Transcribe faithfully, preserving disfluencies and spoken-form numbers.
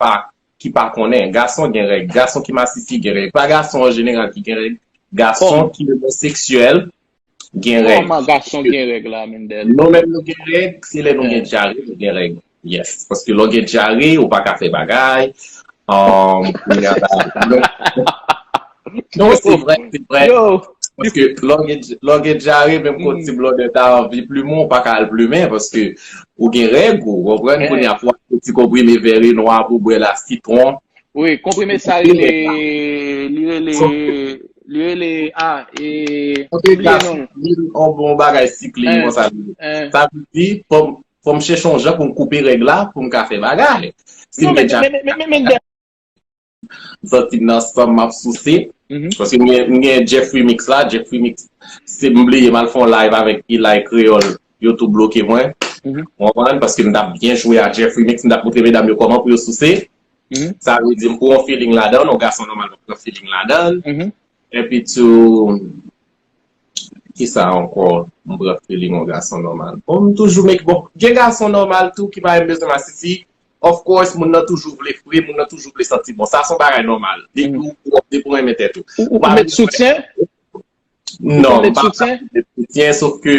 pa, ki pa konnen. Gason gen règ. Gason ki masisi gen règ. Pa gason an jeneral ki gen règ. Gason ki omoseksyèl gen règ. Kòman gason gen règ la, Mendel? Nou menm nou gen règ, se lè nou gen dyare, nou gen règ. Yes. Paske lè w gen dyare, ou pa ka fè bagay. Um, kounye a la, non, se vrè, se vrè. Paske lè w gen, lè w gen dyare, menm kote ti blòdè ta anvi plimen, ou pa ka al plimen, paske ou gen règ, ou konprann, kounye a pou w achte ti konprime vè renwa pou w bwè la, sitwon. Wi, konprime sa rele, li rele, li rele, a, e, Kontre gaz, li yon bon bagay sikli konsa. Sa vle di, fò m, fò m chèche yon jan pou m koupe règ la, pou m ka fè bagay. Si m gen dyare, m santi m nan sanm m ap souse. Paske m gen, m gen Jeff Remix la, Jeff Remix, se m bliye m al fè yon live avèk Eli Kreyòl, yo tou bloke mwen. Ou konprann? Paske m t ap byen jwe a Jeff Remix, m t ap montre medam yo kòman pou yo souse. Sa vle di m pran yon feeling ladan l, yon gason nòmal pa pran feeling ladan l. Epi tou, kisa ankò m pran feeling yon gason nòmal? Bon, m toujou make, bon, gen gason nòmal tou ki pa menm bezwen masisi. Of course, moun nan toujou vle fre, moun nan toujou vle santi bon. Sa se yon bagay nòmal. Depi ou pwòp, depi ou renmen tèt ou. Ou, ou met soutyen? Non, m pa met soutyen, sof ke